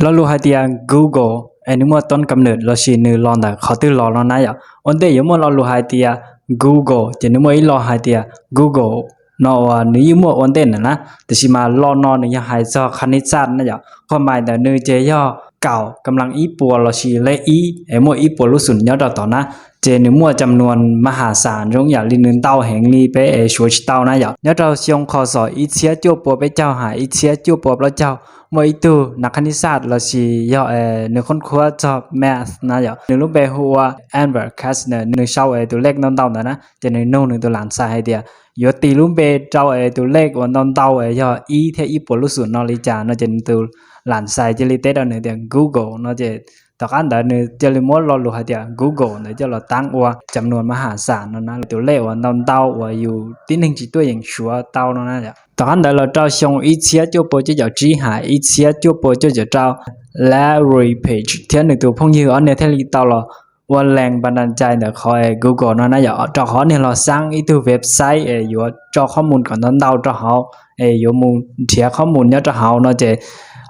Lo lus hais tias Google es nws muaj tốn cập nhật lossis nws los ntawm qhov twg los no na yom. Ua ntej yuav muaj lo lus hais tias Google ces nws muaj ib lo hais tias Google no uas nws yeej muaj ua ntej ntawm na, tiam sis mas lo no nws yog hais txog kha nib xaj na yom. Koj mais ntawm nws ces yog kaum kam las ib puas lossis lej ib es muaj ib puas lub xum nyob rau tom na. Ces nws muaj cam nuas mas has xam zoo yam li nws ntau heev li peb es suav tsis tau na yom. Nyob rau xyoo kho xom ib txhiab cuaj pua peb caug ha ib txhiab cuaj pua plaub caug, muaj ib tug nas kha nib xaj lossis yog nws khoob khuab txog math na yom, nws lub npe hu ua Albert Kastner, nws sau es tus lej ntau ntau ntawd na, ces nws nug nws tus lam xais hais tias yuav tis lub npe rau es tus lej uas ntau ntau es yog ib thiab ib puas lub xum no li cas no ces nws tus lam xais cia li teb rau nws tias Google no ces tom qab ntawd nws cia li muab lo lus hais tias Google ntawd coj los taab ua cam nuas mas has xam no na, tus lej uas ntau ntau uas yus tib neeg tsis tuaj yeem suav tau no na. Tom qab ntawd los rau xyoo ib txhiab cuaj pua cuaj caum tsib ha ib txhiab cuaj pua cuaj caum rau, Larry Page thiab nws tus phooj ywg ob niag thiaj li tau los ua lees npas nas cai ntawm qhov es Google no na yom, rau qhov ob niag los xaab ib tug website es yuav tso qhob mus kom ntau ntau rau hauv es yuav mus nrhiav qhob mus nyob rau hauv no ces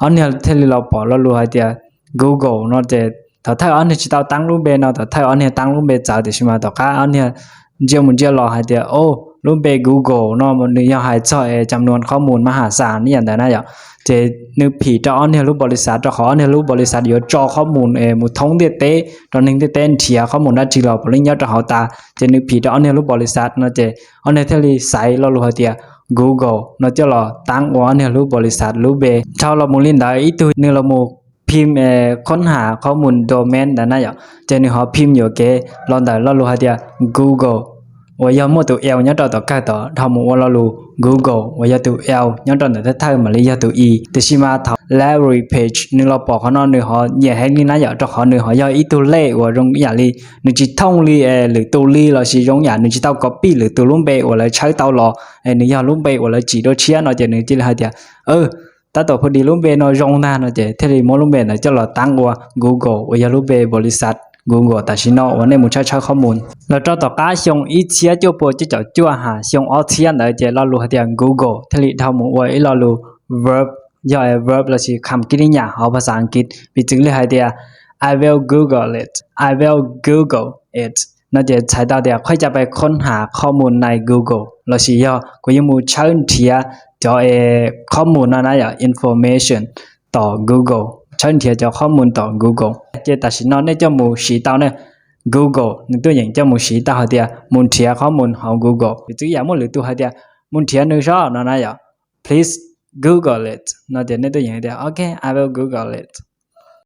ob niag thiaj li los pom lo lus hais tias Google no ces thaum thawj ob niag tsis tau taab lub npe no, thaum thawj ob niag taab lub npe txawv tiam sis mas tom qab ob niag ntsia mus ntsia los hais tias o, lub npe Google no nws yog hais txog es cam nuas qhob mus mas has xam ni yam ntawd na yom. Ces nws phim rau ob niag lub npaum li xav rau qhov ob niag lub npaum li xav yuav tso qhob mus es mus thoob ntiaj teb rau neeg ntiaj teb nrhiav qhob mus dab tsi los puav leej nyob rau hauv tas, ces nws phim rau ob niag lub npaum li xav no ces ob niag thiaj li xaiv lo lus hais tias Google no coj los taab ua ob niag lub npaum li xav lub npe. Dhau los mus li ntawd ib tug nws los mus phim khoob ham qhob mus domain ntawd na yom, ces nws ho phim yuam kev los ntawm lo lus hais tias Google uas yog muaj tus L nyob rau tom kawg tod dhau mus ua lo lus Google uas yog tus L nyob rau ntawm thawj thawj mam li yog tus I. Tiam sis mas thaum Larry Page nws los pom qhov no nws ho nyiam heev li na yom, rau qhov nws ho yog ib tug lej uas zoo ib yam li nws tsis thooj li lwm tus li lossis zoo yam nws tsis tau copy lwm tus lub npe uas lawv tshawb tau los es nws yog lub npe uas lawv tsim dua tshiab no ces nws cia li hais tias tab tom phu dis lub npe no zoo ntag no ces thiaj li muab lub npe ntawd coj los taab ua Google uas yog lub npe npaum li xav Google tam sim no uas nej mus tshawb tshawb qhob mus. Los rau tom qab xyoo ib txhiab cuaj pua cuaj caum cuaj ha xyoo ob txhiab ntawd ces lo lus hais tias Google thiaj li dhau mus ua ib lo lus verb, yog verb lossis kham kib li nyam hauv phas xas Askiv, piv txwv li hais tias I will Google it, I will Google it no ces txhais tau tias qhov cas peb khoob ham qhob mus nais Google lossis yog kuv yuav mus tshawb nrhiav cov qhob mus no na yom, information tom Google, tshawb nrhiav cov qhob mus tom Google. Ces tam sim no nej coj mus siv tau ne, Google nws tuaj yeem coj mus siv tau hais tias mus nrhiav qhob mus hauv Google. Piv txwv yam muaj lwm tus hais tias mus nrhiav nws sob no na yom, please Google it no ces nej tuaj yeem tias okay, I will Google it.